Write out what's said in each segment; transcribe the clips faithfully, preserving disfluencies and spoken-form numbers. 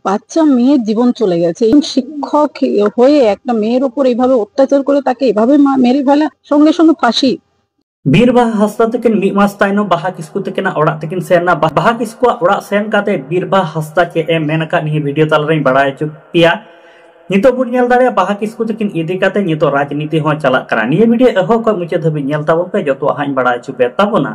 বাচ্চা মেয়ের জীবন চলে গেছে। এই শিক্ষক হয়ে একটা মেয়ের ওপর এইভাবে অত্যাচার করে তাকে এভাবে মা-, মেরে ফেলা, সঙ্গে সঙ্গে ফাঁসি। ᱵᱤᱨᱵᱟᱦᱟ ᱦᱟᱸᱥᱫᱟ ᱛᱟᱹᱠᱤᱱ ᱢᱤᱫ ᱢᱟᱥ ᱛᱟᱭᱱᱚᱢ ᱵᱟᱦᱟ ᱠᱤᱥᱠᱩ ᱛᱟᱹᱠᱤᱱᱟᱜ ᱚᱲᱟᱜ ᱛᱮᱠᱤᱱ ᱥᱮᱱ ᱮᱱᱟ᱾ ᱵᱟᱦᱟ ᱠᱤᱥᱠᱩᱣᱟᱜ ᱚᱲᱟᱜ ᱥᱮᱱ ᱠᱟᱛᱮ ᱵᱤᱨᱵᱟᱦᱟ ᱦᱟᱸᱥᱫᱟ ᱪᱮᱫ ᱮ ᱢᱮᱱ ᱟᱠᱟᱫ, ᱱᱤᱭᱟᱹ ᱵᱷᱤᱰᱤᱭᱳ ᱛᱟᱞᱟᱨᱮᱧ ᱵᱟᱲᱟᱭ ᱦᱚᱪᱚ ᱯᱮᱭᱟ᱾ ᱱᱤᱛᱚᱜ ᱵᱚᱱ ᱧᱮᱞ ᱫᱟᱲᱮᱭᱟᱜᱼᱟ, ᱵᱟᱦᱟ ᱠᱤᱥᱠᱩ ᱛᱟᱹᱠᱤᱱ ᱤᱫᱤ ᱠᱟᱛᱮ ᱱᱤᱛᱚᱜ ᱨᱟᱡᱽᱱᱤᱛᱤ ᱦᱚᱸ ᱪᱟᱞᱟᱜ ᱠᱟᱱᱟ᱾ ᱱᱤᱭᱟᱹ ᱵᱷᱤᱰᱤᱭᱳ ᱮᱦᱚᱵ ᱠᱷᱚᱱ ᱢᱩᱪᱟᱹᱫ ᱫᱷᱟᱹᱵᱤᱡ ᱧᱮᱞ ᱛᱟᱵᱚᱱ ᱯᱮ, ᱡᱚᱛᱚᱣᱟᱜ ᱦᱟᱸᱜ ᱤᱧ ᱵᱟᱲᱟᱭ ᱦᱚᱪᱚ ᱯᱮ ᱛᱟᱵᱚᱱᱟ᱾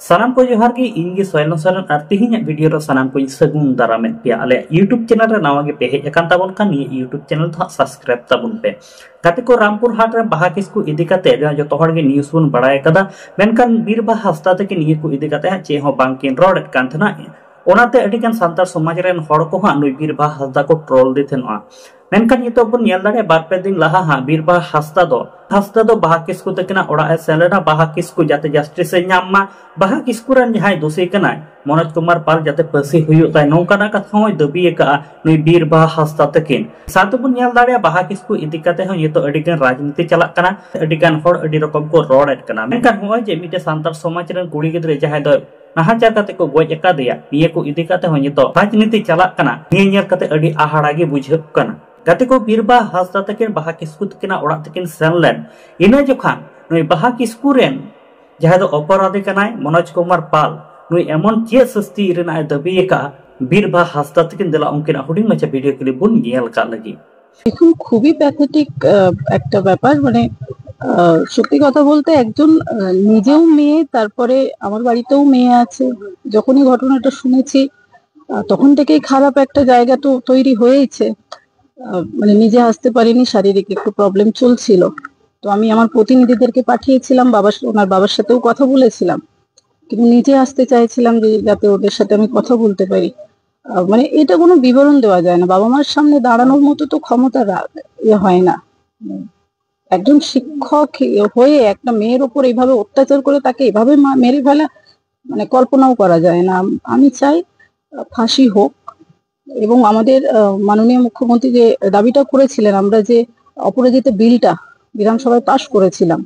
ᱥᱟᱱᱟᱢ ᱠᱚ ᱡᱚᱦᱟᱨ ᱜᱮ, ᱤᱧ ᱜᱮ ᱥᱚᱭᱞᱚᱱ ᱥᱚᱨᱮᱱ, ᱟᱨ ᱛᱤᱦᱤᱧᱟᱜ ᱵᱷᱤᱰᱤᱭᱳ ᱨᱮ ᱥᱟᱱᱟᱢ ᱠᱚᱧ ᱥᱟᱹᱜᱩᱱ ᱫᱟᱨᱟᱢᱮᱫ ᱯᱮᱭᱟ ᱟᱞᱮᱭᱟᱜ YouTube ᱪᱮᱱᱮᱞ ᱨᱮ᱾ ᱱᱟᱣᱟ ᱜᱮ ᱯᱮ ᱦᱮᱡ ᱟᱠᱟᱱ ᱛᱟᱵᱚᱱ ᱠᱷᱟᱱ, ᱱᱤᱭᱟᱹ YouTube ᱪᱮᱱᱮᱞ ᱫᱚ ᱦᱟᱸᱜ ᱥᱟᱵᱥᱠᱨᱟᱭᱤᱵ ᱛᱟᱵᱚᱱ ᱯᱮ᱾ ᱜᱟᱛᱮ ᱠᱚ, ᱨᱟᱢᱯᱩᱨ ᱦᱟᱴ ᱨᱮ ᱵᱟᱦᱟ ᱠᱤᱥᱠᱩ ᱤᱫᱤ ᱠᱟᱛᱮ ᱡᱟᱦᱟᱸ ᱡᱚᱛᱚ ᱦᱚᱲ ᱜᱮ ᱱᱤᱭᱩᱡ ᱵᱚᱱ ᱵᱟᱲᱟᱭ ᱟᱠᱟᱫᱟ, ᱢᱮᱱᱠᱷᱟᱱ ᱵᱤᱨᱵᱟᱦᱟ ᱦᱟᱸᱥᱫᱟ ᱛᱟᱹᱠᱤᱱ ᱱᱤᱭᱟᱹ ᱠᱚ ᱤᱫᱤ ᱠᱟᱛᱮ ᱦᱟᱸᱜ ᱪᱮᱫ ᱦᱚᱸ ᱵᱟᱝᱠᱤᱱ ᱨᱚᱲᱮᱫ ᱠᱟᱱ ᱛᱟᱦᱮᱱᱟ᱾ ᱚᱱᱟᱛᱮ ᱟᱹᱰᱤ ᱜᱟᱱ ᱥᱟᱱᱛᱟᱲ ᱥᱚᱢᱟᱡᱽ ᱨᱮᱱ ᱦᱚᱲ ᱠᱚᱦᱚᱸ ᱱᱩᱭ ᱵᱤᱨᱵᱟᱦᱟ ᱦᱟᱸᱥᱫᱟ ᱠᱚ ᱴᱨᱳᱞ ᱫᱮ ᱛᱟᱦᱮᱱᱚᱜᱼᱟ᱾ ᱢᱮᱱᱠᱷᱟᱱ ᱱᱤᱛᱚᱜ ᱵᱚᱱ ᱧᱮᱞ ᱫᱟᱲᱮᱭᱟᱜᱼᱟ, ᱵᱟᱨ ᱯᱮ ᱫᱤᱱ ᱞᱟᱦᱟ ᱦᱟᱸᱜ ᱵᱤᱨᱵᱟᱦᱟ ᱦᱟᱸᱥᱫᱟ ᱫᱚ, ᱦᱟᱸᱥᱫᱟ ᱫᱚ ᱵᱟᱦᱟ ᱠᱤᱥᱠᱩ ᱛᱟᱹᱠᱤᱱᱟᱜ ᱚᱲᱟᱜ ᱮ ᱥᱮᱱ ᱞᱮᱱᱟ, ᱵᱟᱦᱟ ᱠᱤᱥᱠᱩ ᱡᱟᱛᱮ ᱡᱟᱥᱴᱤᱥ ᱮ ᱧᱟᱢ ᱢᱟ, ᱵᱟᱦᱟ ᱠᱤᱥᱠᱩ ᱨᱮᱱ ᱡᱟᱦᱟᱸᱭ ᱫᱳᱥᱤ ᱠᱟᱱᱟᱭ ᱢᱚᱱᱳᱡᱽ ᱠᱩᱢᱟᱨ ᱯᱟᱞ ᱡᱟᱛᱮ ᱯᱷᱟᱹᱥᱤ ᱦᱩᱭᱩᱜ ᱛᱟᱭ, ᱱᱚᱝᱠᱟᱱᱟᱜ ᱠᱟᱛᱷᱟ ᱦᱚᱸᱭ ᱫᱟᱹᱵᱤ ᱟᱠᱟᱫᱼᱟ ᱱᱩᱭ ᱵᱤᱨᱵᱟᱦᱟ ᱦᱟᱸᱥᱫᱟ ᱛᱟᱹᱠᱤᱱ᱾ ᱥᱟᱶᱛᱮ ᱵᱚᱱ ᱧᱮᱞ ᱫᱟᱲᱮᱭᱟᱜᱼᱟ, ᱵᱟᱦᱟ ᱠᱤᱥᱠᱩ ᱤᱫᱤ ᱠᱟᱛᱮ ᱦᱚᱸ ᱱᱤᱛᱚᱜ ᱟᱹᱰᱤ ᱜᱟᱱ ᱨᱟᱡᱽᱱᱤᱛᱤ ᱪᱟᱞᱟᱜ ᱠᱟᱱᱟ, ᱟᱹᱰᱤ ᱜᱟᱱ ᱦᱚᱲ ᱟᱹᱰᱤ ᱨᱚᱠᱚᱢ ᱠᱚ ᱨᱚᱲᱮᱫ ᱠᱟᱱᱟ᱾ ᱢᱮᱱᱠᱷᱟᱱ ᱱᱚᱜᱼᱚᱭ ᱡᱮ ᱢᱤᱫᱴᱮᱱ ᱥᱟᱱᱛᱟᱲ ᱥᱚᱢᱟᱡᱽ ᱨᱮᱱ ᱠᱩᱲᱤ ᱜᱤᱫᱽᱨᱟᱹ ᱡᱟᱦᱟᱸᱭ ᱫᱚ ᱱᱟᱦᱟᱪᱟᱨ ᱠᱟᱛᱮ ᱠᱚ ᱜᱚᱡ ᱟᱠᱟᱫᱮᱭᱟ, ᱱᱤᱭᱟᱹ ᱠᱚ ᱤᱫᱤ ᱠᱟᱛᱮ ᱦᱚᱸ ᱱᱤᱛᱚᱜ ᱨᱟᱡᱽᱱᱤᱛᱤ ᱪᱟᱞᱟᱜ ᱠᱟᱱᱟ᱾ ᱱᱤᱭᱟᱹ ᱧᱮᱞ ᱠᱟᱛᱮ ᱟᱹᱰᱤ ᱟᱦᱟᱲᱟ ᱜᱮ ᱵᱩᱡᱷᱟᱹᱜ ᱠᱟᱱᱟ᱾ ᱜᱟᱛᱮ ᱠᱚ, ᱵᱤᱨᱵᱟᱦᱟ ᱦᱟᱸᱥᱫᱟ ᱛᱟᱹᱠᱤᱱ ᱵᱟᱦᱟ ᱠᱤᱥᱠᱩ ᱛᱟᱹᱠᱤᱱᱟᱜ ᱚᱲᱟᱜ ᱛᱮᱠᱤᱱ ᱥᱮᱱ ᱞᱮᱱ, ᱤᱱᱟᱹ ᱡᱚᱠᱷᱟᱱ ᱱᱩᱭ ᱵᱟᱦᱟ ᱠᱤᱥᱠᱩ ᱨᱮᱱ ᱡᱟᱦᱟᱸᱭ ᱫᱚ ᱚᱯᱚᱨᱟᱫᱷᱤ ᱠᱟᱱᱟᱭ ᱢᱚᱱᱳᱡᱽ ᱠᱩᱢᱟᱨ ᱯᱟᱞ, ᱱᱩᱭ ᱮᱢᱚᱱ ᱪᱮᱫ ᱥᱟᱹᱥᱛᱤ ᱨᱮᱱᱟᱜ ᱮ ᱫᱟᱹᱵᱤ ᱟᱠᱟᱫᱼᱟ ᱵᱤᱨᱵᱟᱦᱟ ᱦᱟᱸᱥᱫᱟ ᱛᱟᱹᱠᱤᱱ᱾ ᱫᱮᱞᱟ ᱩᱱᱠᱤᱱᱟᱜ ᱦᱩᱰᱤᱧ ᱢᱟᱪᱷᱟ ᱵᱷᱤᱰᱤᱭᱳ ᱠᱞᱤᱯ ᱵᱚᱱ ᱧᱮᱞ ᱠᱟᱜ ᱞᱟᱹᱜᱤᱫ᱾ এখন খুবই প্যাথেটিক একটা ব্যাপার। মানে আহ, সত্যি কথা বলতে, একজন আহ, নিজেও মেয়ে, তারপরে আমার বাড়িতেও মেয়ে আছে। যখনই ঘটনাটা শুনেছি, আহ, তখন থেকেই খারাপ একটা জায়গা তো তৈরি হয়েইছে। আহ, মানে নিজে আসতে পারিনি, শারীরিক একটু প্রবলেম চলছিল। তো আমি আমার প্রতিনিধিদেরকে পাঠিয়েছিলাম, বাবার, ওনার বাবার সাথেও কথা বলেছিলাম, কিন্তু নিজে আসতে চাইছিলাম যে যাতে ওদের সাথে আমি কথা বলতে পারি। আহ, মানে এটা কোনো বিবরণ দেওয়া যায় না, বাবা মার সামনে দাঁড়ানোর মতো তো ক্ষমতা রা-, ইয়ে হয় না। উম, একজন শিক্ষক হয়ে একটা মেয়ের ওপর এইভাবে অত্যাচার করে তাকে এভাবে মা-, মেরে ফেলা, মানে কল্পনাও করা যায় না। আম-, আমি চাই আহ, ফাঁসি হোক। এবং আমাদের আহ, মাননীয় মুখ্যমন্ত্রী যে দাবিটা করেছিলেন, আমরা যে অপরাজিতা বিলটা বিধানসভায় পাশ করেছিলাম,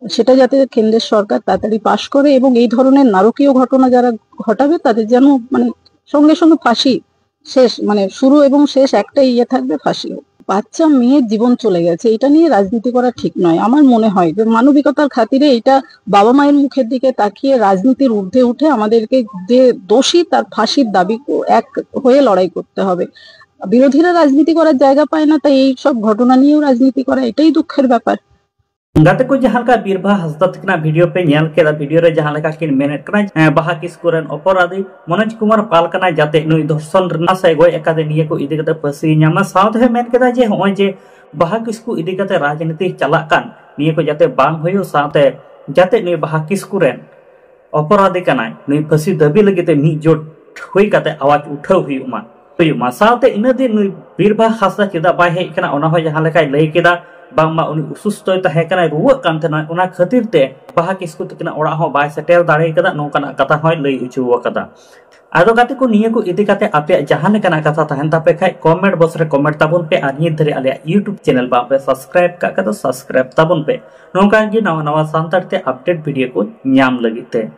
সেটা যাতে কেন্দ্রের সরকার তাড়াতাড়ি পাশ করে এবং এই ধরনের নারকীয় ঘটনা যারা ঘটাবে তাদের যেন মানে সঙ্গে সঙ্গে ফাঁসি শেষ, মানে শুরু এবং শেষ একটাই ইয়ে থাকবে, ফাঁসি হোক। বাচ্চা মেয়ের জীবন চলে গেছে, এটা নিয়ে রাজনীতি করা ঠিক নয়। আমার মনে হয় যে মানবিকতার খাতিরে এটা বাবা মায়ের মুখের দিকে তাকিয়ে রাজনীতির ঊর্ধ্বে উঠে আমাদেরকে যে দোষী তার ফাঁসির দাবি ক-, এক হয়ে লড়াই করতে হবে। বিরোধীরা রাজনীতি করার জায়গা পায় না, তাই এই সব ঘটনা নিয়েও রাজনীতি করা, এটাই দুঃখের ব্যাপার। ᱜᱟᱛᱮ ᱠᱚ, ᱡᱟᱦᱟᱸ ᱞᱮᱠᱟ ᱵᱤᱨᱵᱟᱦᱟ ᱦᱟᱸᱥᱫᱟ ᱛᱟᱹᱠᱤᱱᱟᱜ ᱵᱷᱤᱰᱤᱭᱳ ᱯᱮ ᱧᱮᱞ ᱠᱮᱫᱟ, ᱵᱷᱤᱰᱤᱭᱳ ᱨᱮ ᱡᱟᱦᱟᱸ ᱞᱮᱠᱟ ᱠᱤᱱ ᱢᱮᱱᱮᱫ ᱠᱟᱱᱟ, ᱮᱸ, ᱵᱟᱦᱟ ᱠᱤᱥᱠᱩ ᱨᱮᱱ ᱚᱯᱚᱨᱟᱫᱷᱤ ᱢᱚᱱᱳᱡᱽ ᱠᱩᱢᱟᱨ ᱯᱟᱞ ᱠᱟᱱᱟᱭ, ᱡᱟᱛᱮ ᱱᱩᱭ ᱫᱷᱚᱨᱥᱚᱱ ᱨᱮᱱᱟᱜ ᱥᱮ ᱜᱚᱡ ᱟᱠᱟᱫᱮ ᱱᱤᱭᱟᱹ ᱠᱚ ᱤᱫᱤ ᱠᱟᱛᱮ ᱯᱷᱟᱹᱥᱤ ᱧᱟᱢᱟ᱾ ᱥᱟᱶᱛᱮ ᱢᱮᱱ ᱠᱮᱫᱟ ᱡᱮ ᱱᱚᱜᱼᱚᱭ ᱡᱮ ᱵᱟᱦᱟ ᱠᱤᱥᱠᱩ ᱤᱫᱤ ᱠᱟᱛᱮ ᱨᱟᱡᱽᱱᱤᱛᱤ ᱪᱟᱞᱟᱜ ᱠᱟᱱ, ᱱᱤᱭᱟᱹ ᱠᱚ ᱡᱟᱛᱮ ᱵᱟᱝ ᱦᱩᱭᱩᱜ, ᱥᱟᱶᱛᱮ ᱡᱟᱛᱮ ᱱᱩᱭ ᱵᱟᱦᱟ ᱠᱤᱥᱠᱩ ᱨᱮᱱ ᱚᱯᱚᱨᱟᱫᱷᱤ ᱠᱟᱱᱟᱭ, ᱱᱩᱭ ᱯᱷᱟᱹᱥᱤ ᱫᱟᱹᱵᱤ ᱞᱟᱹᱜᱤᱫ ᱛᱮ ᱢᱤᱫ ᱡᱳᱴ ᱦᱩᱭ ᱠᱟᱛᱮ ᱟᱣᱟᱡ ᱩᱴᱷᱟᱹᱣ ᱦᱩᱭᱩᱜ ᱢᱟ, ᱦᱩᱭᱩᱜ ᱢᱟ᱾ ᱥᱟᱶᱛᱮ ᱤᱱᱟᱹ ᱫᱤᱱ ᱱᱩᱭ ᱵᱤᱨᱵᱟᱦᱟ ᱦᱟᱸᱥᱫᱟ ᱪᱮᱫᱟᱜ ᱵᱟᱭ ᱦᱮᱡ ᱠᱟᱱᱟ, ᱚᱱᱟ ᱦᱚᱸ ᱡᱟᱦᱟᱸ ᱞᱮᱠᱟᱭ ᱞᱟᱹᱭ ᱠᱮᱫᱟ, ᱵᱟᱝᱢᱟ ᱩᱱᱤ ᱚᱥᱩᱥᱛᱷᱚᱭ ᱛᱟᱦᱮᱸ ᱠᱟᱱᱟᱭ, ᱨᱩᱣᱟᱹᱜ ᱠᱟᱱ ᱛᱟᱦᱮᱱᱟᱭ, ᱚᱱᱟ ᱠᱷᱟᱹᱛᱤᱨ ᱛᱮ ᱵᱟᱦᱟ ᱠᱤᱥᱠᱩ ᱛᱟᱹᱠᱤᱱᱟᱜ ᱚᱲᱟᱜ ᱦᱚᱸ ᱵᱟᱭ ᱥᱮᱴᱮᱨ ᱫᱟᱲᱮ ᱠᱟᱫᱟ, ᱱᱚᱝᱠᱟᱱᱟᱜ ᱠᱟᱛᱷᱟ ᱦᱚᱸᱭ ᱞᱟᱹᱭ ᱦᱚᱪᱚ ᱟᱠᱟᱫᱟ᱾ ᱟᱫᱚ ᱜᱟᱛᱮ ᱠᱚ, ᱱᱤᱭᱟᱹ ᱠᱚ ᱤᱫᱤ ᱠᱟᱛᱮ ᱟᱯᱮᱭᱟᱜ ᱡᱟᱦᱟᱸ ᱞᱮᱠᱟᱱᱟᱜ ᱠᱟᱛᱷᱟ ᱛᱟᱦᱮᱱ ᱛᱟᱯᱮ ᱠᱷᱟᱡ, ᱠᱚᱢᱮᱱᱴ ᱵᱚᱠᱥ ᱨᱮ ᱠᱚᱢᱮᱱᱴ ᱛᱟᱵᱚᱱ ᱯᱮ, ᱟᱨ ᱱᱤᱛ ᱫᱷᱟᱹᱨᱤᱡ ᱟᱞᱮᱭᱟᱜ YouTube ᱪᱮᱱᱮᱞ ᱵᱟᱝ ᱯᱮ ᱥᱟᱵᱥᱠᱨᱟᱭᱤᱵ ᱠᱟᱜ ᱠᱷᱟᱡ ᱫᱚ ᱥᱟᱵᱥᱠᱨᱟᱭᱤᱵ ᱛᱟᱵᱚᱱ ᱯᱮ, ᱱᱚᱝᱠᱟ ᱜᱮ ᱱᱟᱣᱟ ᱱᱟᱣᱟ ᱥᱟᱱᱛᱟᱲ ᱛᱮ ᱟᱯᱰᱮᱴ ᱵᱷᱤᱰᱤᱭᱳ ᱠᱚ ᱧᱟᱢ ᱞᱟᱹᱜᱤᱫ ᱛᱮ᱾